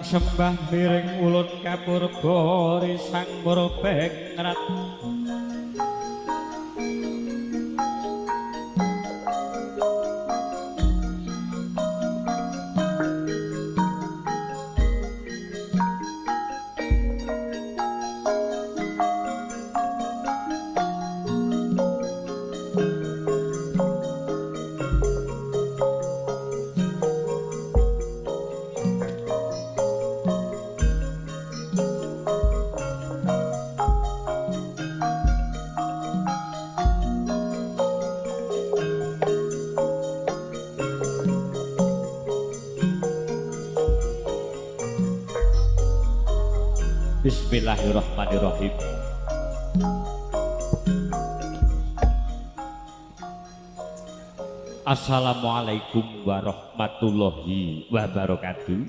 Sembah miring ulun kapurba risang murbeng rat. Bismillahirrahmanirrahim. Assalamualaikum warahmatullahi wabarakatuh.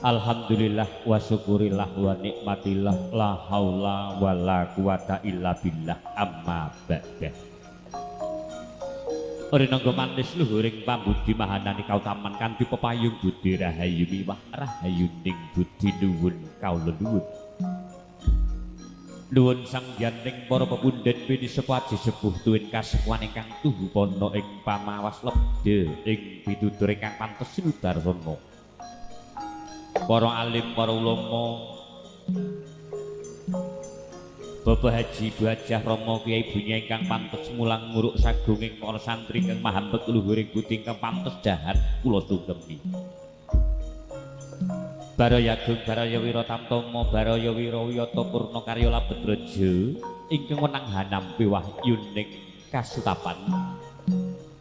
Alhamdulillah wa syukurillah wa nikmatillah la haula wa la quwata illa billah amma ba'da. Rinangga manis luhuring pambudi mahanani kautaman kanthi pepayung budi rahayu miwah rahayuning budi nuwun kawula nuwun. Nuwun sangyaning para pepundhen pini sepuh aji sepuh tuwin kasepuhan ingkang tuhu pana ing pamawas lebda ing pitutur ingkang pantes sinudarsana. Para alim, para ulama, Bapak Haji, Ibu Hajah, Rama, Kyai Bunya ingkang pantes mulang nguruk sagunging para santri ingkang mahambet luhuring budi ingkang pantes dahar kula sungkemi. Baraya Agung, Baraya Wira Tamtama, Baraya Wira Wiyata Purna Karya Labet Raja ingkang wenang hanampi wahyuning kasutapan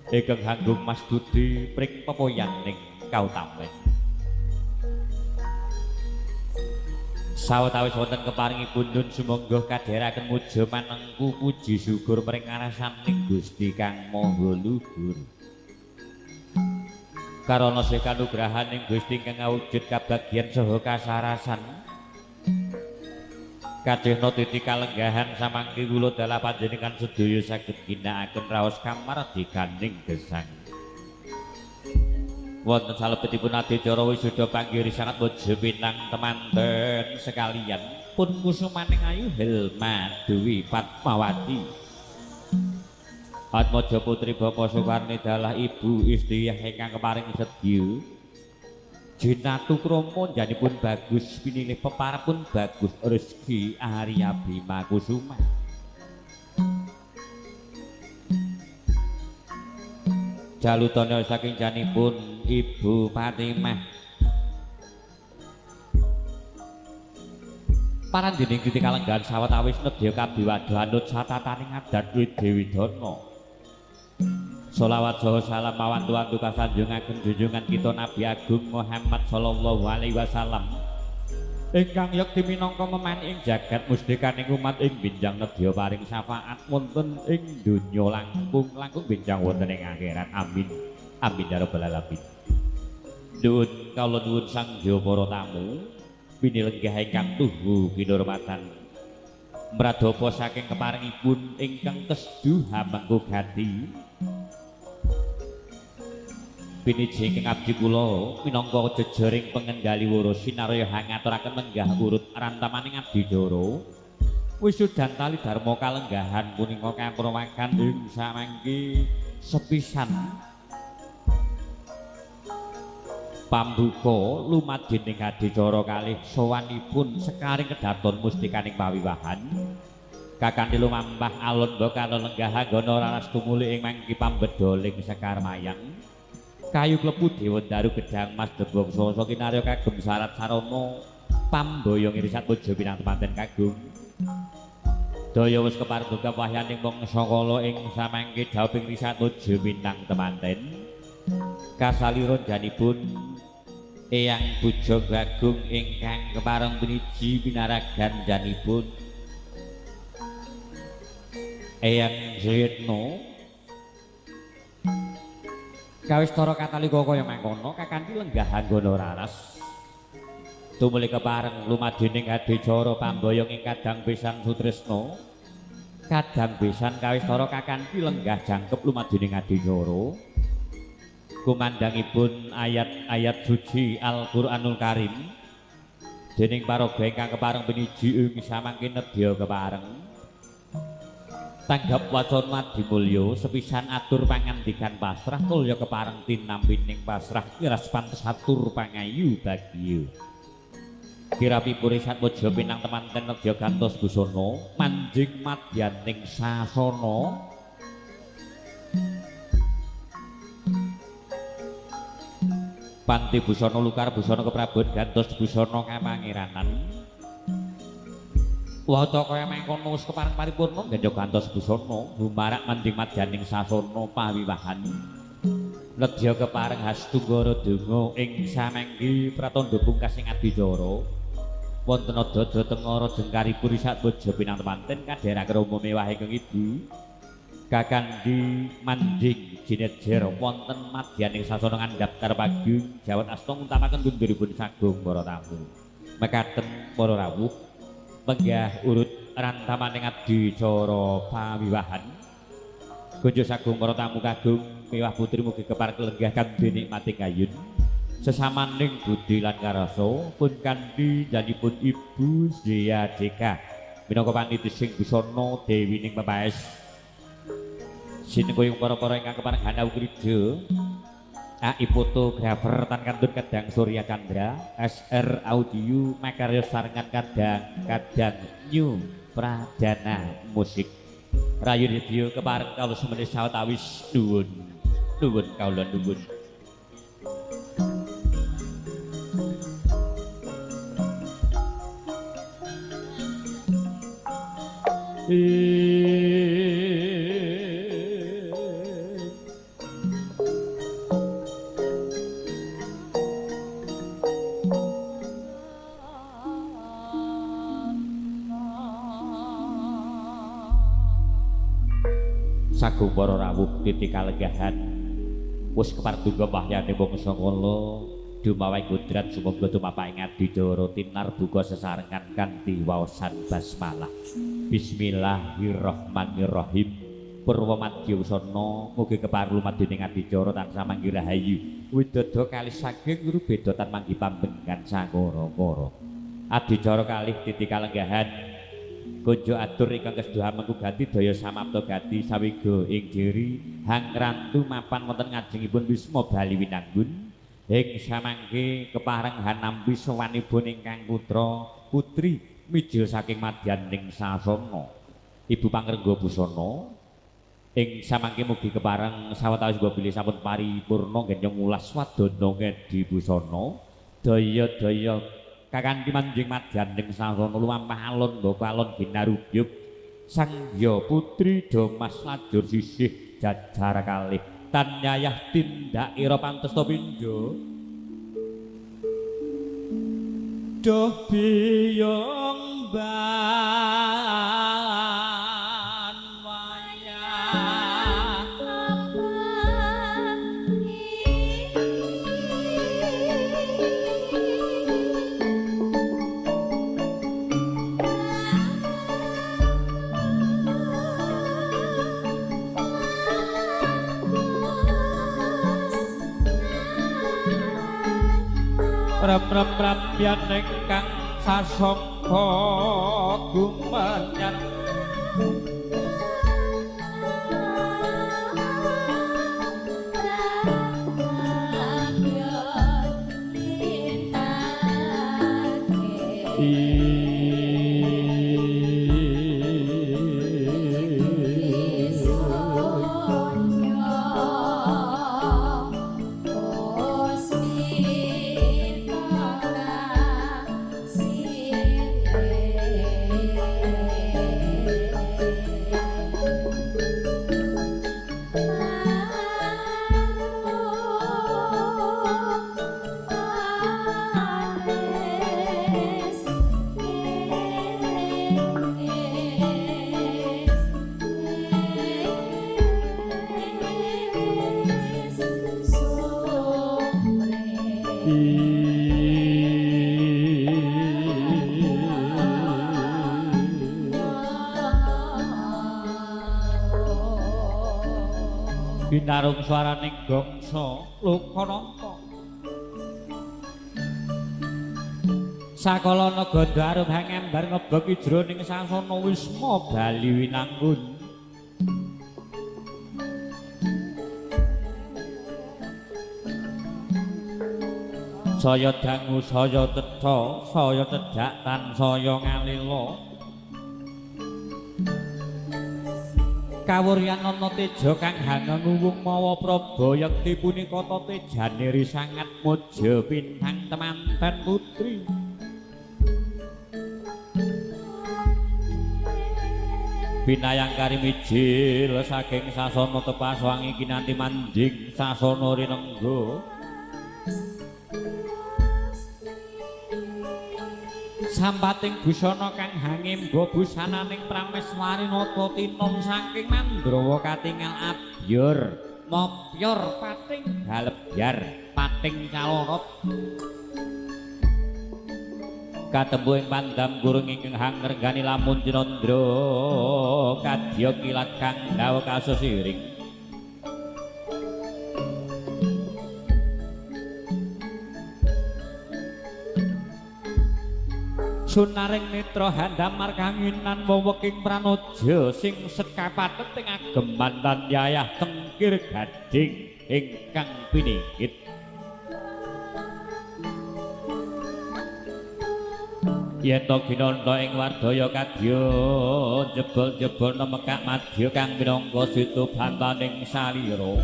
ingkang hanggung mas budi pring pepoyaning kautamen. Sawetawis wonten keparingipun nun sumangga kadheraken muja manengku puji syukur mring ngarsaning Gusti Kang Maha Luhur. Karana sih kanugrahaning Gusti ingkang awujud kabagyan saha kasarasan. Kadhehna titi kalenggahan samangke kula dalah panjenengan sedaya saged ginakaken raos kamardikaning gesang. Wonten salebetipun adicara wisuda panggiri sangat bojo pinang temanten sekalian pun kusumaning ayu Helma Dewi Fatmawati Atmaja putri Bapak Soekarni dalah Ibu Istiyah ingkang keparing sedya jinatu krama janipun bagus pinilih peparapun bagus rezeki Arya Bima Kusuma. Jalutana saking janipun Ibu Fatimah. Parandening titi kalenggahan sawetawis nedya kabiwadha anut satataning adat Widewidana. Sholawat saha salam mawantu-wantu kasanjungaken junjungan kita Nabi Agung Muhammad sallallahu alaihi wasallam ingkang yekti minangka memani ing jagat mustikaning umat ing binjang nedya paring syafaat wonten ing donya langkung langkung binjang wonten ing akhirat. Amin amin ya rabbal alamin. Nuwun kawula nuwun sangya para tamu pinilenggah ingkang tuhu kinurmatan mradapa saking keparingipun ingkang kesduh hamengku gati piniji ingkang abdi kula minangka jejering pengendali wara sinarya hangaturaken menggah urut rantamaning adicara wisudan tali dharma kalenggahan punika kaprawakan ing samangke sepisan pambuka lumadining adicara kalih sowanipun sekaring kedaton mustikaning pawiwahan kakanthi lumampah alun mbaka lenggah anggana raras tumuli ing mangki pambedholing sekar mayang kayu klebu dewa daru gedang mas debong sasa kinarya kagem syarat sarana pamboyong irisat bojo pinang temanten kagung daya wis kepareng wahyaning mangsa kala ing samangke dhawuhing risat bojo pinang temanten kasalira janipun Eyang Bujang Agung ingkang kepareng piniji pinaragan janipun Eyang Suyitno kawistara katalika kaya mangkono kakanthi lenggah anggana raras tumuli kepareng lumadining adicara pamboyong ing kadang pisan sutresna kadang pisan kawistara kakanthi lenggah jangkep lumadining adicara. Kumandangipun ayat-ayat suci Al-Qur'anul Karim dening paraga ingkang kepareng piniji ing samangke nedya kepareng. Tanggap wacana adimulya sepisan atur pangandikan pasrah tulya kepareng tinampining pasrah kiras pantes atur pangayu bagya. Kirapipure satmojo pinang temanten nedya gantos busana manjing madyaning sasana. Panti busana lukar busana keprabon gantos busana kamangeranan. Waca kaya mengkono wis kepareng paripurna ngenja gantos busana humarak manjing madyaning sasana pawiwahan. Nedya kepareng hastanggara donga ing samanggi pratandha pungkas ing adicara. Wonten dada tengara jengkaripuri satbojo pinang temanten kadhera krama mewah ingkang ibu. Kakandhi manjing jinejer wonten madyaning sasana ngandhap karpagung jawat asta ngutamaken gunduripun sagung para tamu. Mekaten para rawuh menggah urut rantamaning adicara pawiwahan. Gonjo sagung para tamu kagung mewah putri mugi kepareng lenggah kanthi nikmating kayun. Sesamaning budi lan karasa pun kanthi janipun Ibu Zia Deka minangka paniti sing busana dewining pepaes. Sinengkuyung para-para ingkang kepareng hanau krida AI fotografer tan kantun Kadang Surya Chandra SR Audio makarya sarengan kadang kadang New Pradana Musik. Rayu Ridyo kepareng kawula semene sawetawis nuwun nuwun kawula nuwun. Sagung para rawuh titi kalenggahan wis keparduga mahyane bangsa kala dumawa kudrat sumangga tumapak ing adicara tinar buka sesarengan kanthi waosan basmalah. Bismillahirrahmanirrahim. Purwa madya usana mugi kepareng lumadening adicara tansah manggi rahayu widodo kalih saking rubeda tan manggi pambengkan sangkara-kara. Adicara kalih titi kalenggahan Gonjo atur ingkang keseduh mengku gati daya samapta gati sawiga ing diri hang rantu mapan wonten ngajengipun Wisma Bali Winanggun ing samangke kepareng hanampi sowanipun ingkang putra putri mijil saking madyaning sasana Ibu Pangrengga Busana ing samangke mugi kepareng sawetawis bilih sampun paripurna genyong ulas wadana ngedi busana daya-daya kakanthi manjing madyaning sasana lumampah alon mbaka alon ginarubyub Sang Hyang Putri Domas lajur sisih jajar kalih tan yayah tindak ira pantes ta pindha duh biyong ban wayah rem-rem ingkang sasongko gumenyan Binarung swaraning gongso Lokananta. Sakala naganda arum hangembar ngebeki jroning sasana wisma Bali winangun. Saya dangu saya cetha, saya cedhak tan saya ngalila. Kawuryan ana teja kang hanenguwung mawa praba yekti punika tejane sangat muja pintang temanten putri. Binayang karimijil saking sasana tepas wangi kinanti manjing sasana rinengga. Sampating busana kang hangimba busananing prameswari nata tinom saking Mandrawa katingal abyor mopyor pating galebyar pating calorot katembu ing pandam gurung ingkang hangrenggani lamun cinandra kadya kilat kang dawa kasus iring. Sunaring netra handamar kanginan weweking pranoja sing sekapatet ing ageman lan yayah tengkir gading ingkang pininggit. Yen to ginanda ing wardaya kadya jebol-jebol nemekak madya kang minangka situ bantaning salira.